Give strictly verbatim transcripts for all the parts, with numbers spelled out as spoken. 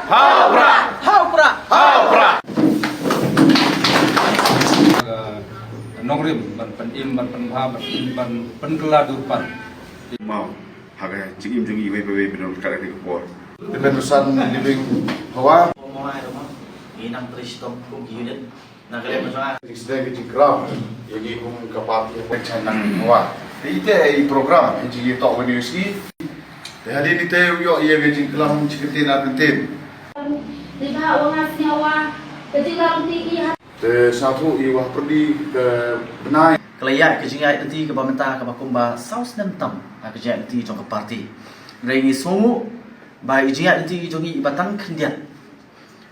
Ha u Prah! Ha u Prah! Ha u Prah! Nongrim ban pynim, ban pynbha, ban pyn, ban pynkylla durpan. Maw, ha ka jingim jong iwei pa iwei ba don kat ka por. Te ban rusan living hawa. Ngi nang trei shitom kum ki unit. Na ka liang ka jong nga. Jingstad ka jingkraw ïa ngi kum ka party, ka chan nang hawa. Te ite i program i jingïatoh wa news i. Te hadien ite u ïoh ïa ka jingklam jingkyntien ar kyntien. Te ba wa nga sngew wa ka jingklam ti i ha. Te satu i wa pyrdi ka bnai. Ka la ïaid ka jingïaid lynti kaba mynta kaba kumba saw snem tam ha ka jingïaid lynti jong ka party. Hynrei ngi sngew ba i jingïaid lynti jong ngi iba tang khyndiat.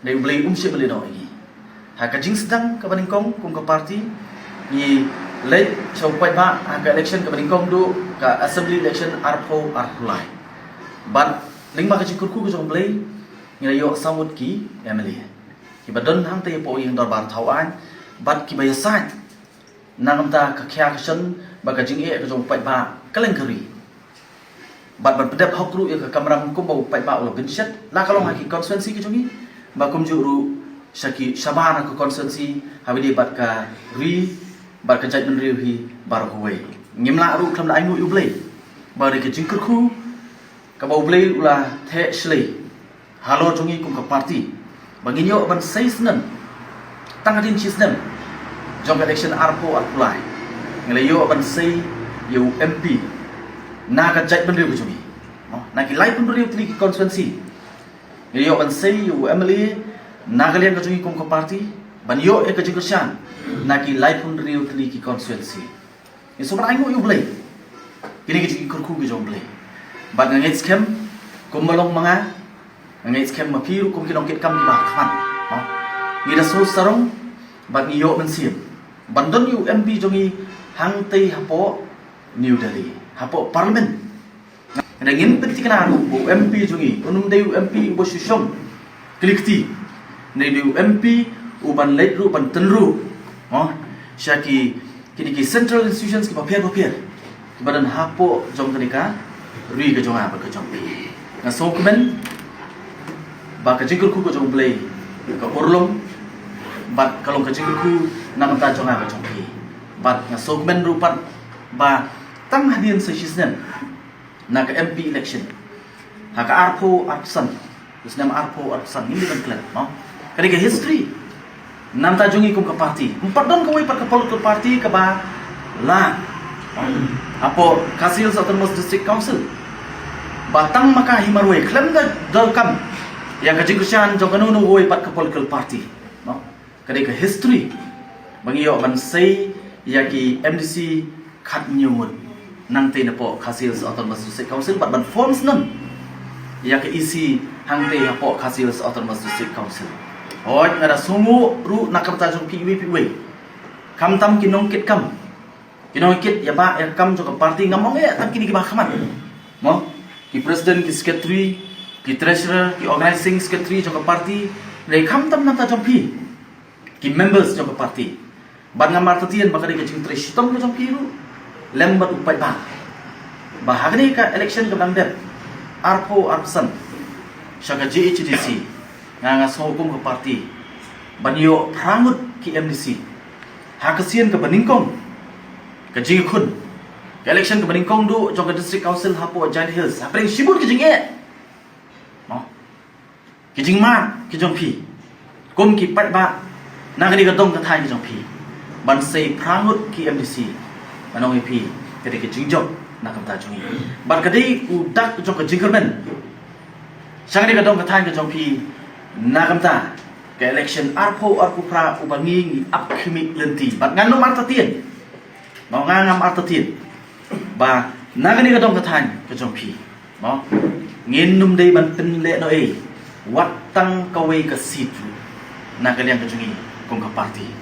Dei U Blei um shym leh noh ïa ngi. Ha ka jingsdang kaba nyngkong kum ka party ngi leit sha u paidbah ha ka election kaba nyngkong, duh ka assembly election arphew arphew lai. Bad lyngba ka jingkyrkhu ka jong U Blei ngi la ïoh saw ngut ki M L A kiba don hangtei hapoh ïing dorbar thaw aiñ bad kiba ïasaid na ka bynta ka khia ka shon bad ka jingeh ka jong u paidbah kylleng ka ri. Bad ban pyndep hok ruh ïa ka kamram kumba u paidbah u la pynshet, la ka long ha ki constituency ka jong ngi, bad kumjuh ruh sha ki shabar ha ka constituency, ha kaba ïadei bad ka ri bad ka jaitbynriew hi baroh kawei. Ngim lah ruh khlem da ainguh ïa U Blei ba dei ka jingkyrkhu kaba U Blei u la theh shlei halor jong ngi kum ka party ba ngin ïoh ban sei snem. Tang hadien shi snem jong ka election arphew arphew lai ngi la ïoh ban sei ïa u M P na ka jaitbynriew ka jong ngi. Na ki laiphew hynriew tylli ki constituency ngi la ïoh ban sei ïa u M L A na ka liang ka jong ngi kum ka party ban ïoh ïa ka jingkyrshan na ki laiphew hynriew tylli ki constituency. Ngi sngewbha ainguh ïa U Blei. Kine ki jingkyrkhu ki jong U Blei. Bad nga ngeit skhem kumba long ma nga, nga ngeit skhem ma phi ruh kum ki nongkitkam kiba khmat. Ngi da sngewsarong bad ngi ïoh mynsiem ban don ïa u M P jong ngi hangtei hapoh New Delhi, hapoh Parliament. Hynrei ngin pynthikna ruh ba u M P jong ngi un ym dei u M P uba shu shong kli kti. Hynrei dei u M P uban leit ruh ban tynruh sha ki, kine ki central institutions kiba pher ba pher kiba don hapoh jong kane ka ri ka jong nga bad ka jong phi. Nga sngewkmen ba ka jingkyrkhu ka jong U Blei ka urlong bad ka long ka jingkyrkhu na ka bynta jong nga bad jong phi. Bad nga sngewkmen ruh pat ba tang hadien sa shisnem na ka M P election ha ka arphew arphew san, u snem arphew arphew san, ngim dei ban klet, no? Ka dei ka history na ka bynta jong ngi kum ka party. Ym pat don kawei pat ka political party kaba la hapoh Khasi Hills Autonomous District Council ba tang ma ka hi marwei khlem da donkam ïa ka jingkyrshan jong kano kano kawei pat ka political party, no? Ka dei ka history ba ngi ïoh ban sei ïa ki M D C khathynñiew ngut nangtei napoh Khasi Hills Autonomous District Council bad ban form snem ïa ka E C hangtei hapoh Khasi Hills Autonomous District Council. Hooid, nga da sngewnguh ruh na ka bynta jong phi iwei pa iwei. Khamtam ki nongkitkam, ki nongkit ïa ba ïa ka kam jong ka party, ngam ong ïa tang kine kiba khmat, mo, ki president, ki secretary, ki treasurer, ki organizing secretary jong ka party. Hynrei khamtam na ka bynta jong phi ki members jong ka party. Bad ngam artatien ba ka dei ka jingtrei shitom ka jong phi ruh lem bad u paidbah ba ha kane ka election kaba dang dep arphew arphew san sha ka J H A D C, nga, nga sngew kum ka party ban ïoh phra ngut ki M D C ha ka sien kaba nyngkong ka jingïakhun ka election kaba nyngkong duh jong ka District Council hapoh Jaintia Hills, hapdeng shibun ka jingeh, no? Ki jingmad ki jong phi kum ki paidbah na kane ka dong ka thaiñ ka jong phi ban sei phra ngut ki M D C. Ngan ong ïa phi, ka dei ka jingjop na ka bynta jong ngi bad ka dei u dak jong ka jingkyrmen sha kane ka dong ka thaiñ ka jong phi na ka bynta ka election arphew arphew phra uba ngi, ngi ap khmih lynti. Bad ngan ym artatien, mo, nga ngam artatien ba na kane ka dong ka thaiñ ka jong phi, mo, ngin ym dei ban pynlehnohei wat tang kawei ka seat ruh na ka liang ka jong ngi kum ka party.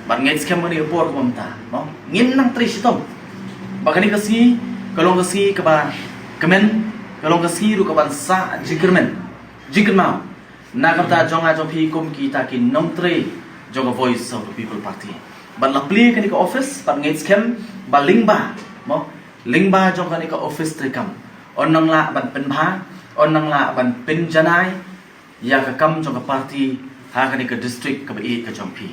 Bad nga ngeit skhem ha kane ka por kaba mynta, mo, ngin nang trei shitom ba kane ka sngi ka long ka sngi kaba kmen, ka long ka sngi ruh kaban sah jingkyrmen, jingkynmaw na ka bynta jong nga jong phi kum kita ki nongtrei jong ka Voice of the People Party. Bad la plie kane ka office bad nga ngeit skhem ba lyngba, mo, lyngba jong kane ka office treikam yn nang lah ban pynbha, yn nang lah ban pynjanai ïa ka kam jong ka party ha kane ka district kaba ïeit ka jong phi.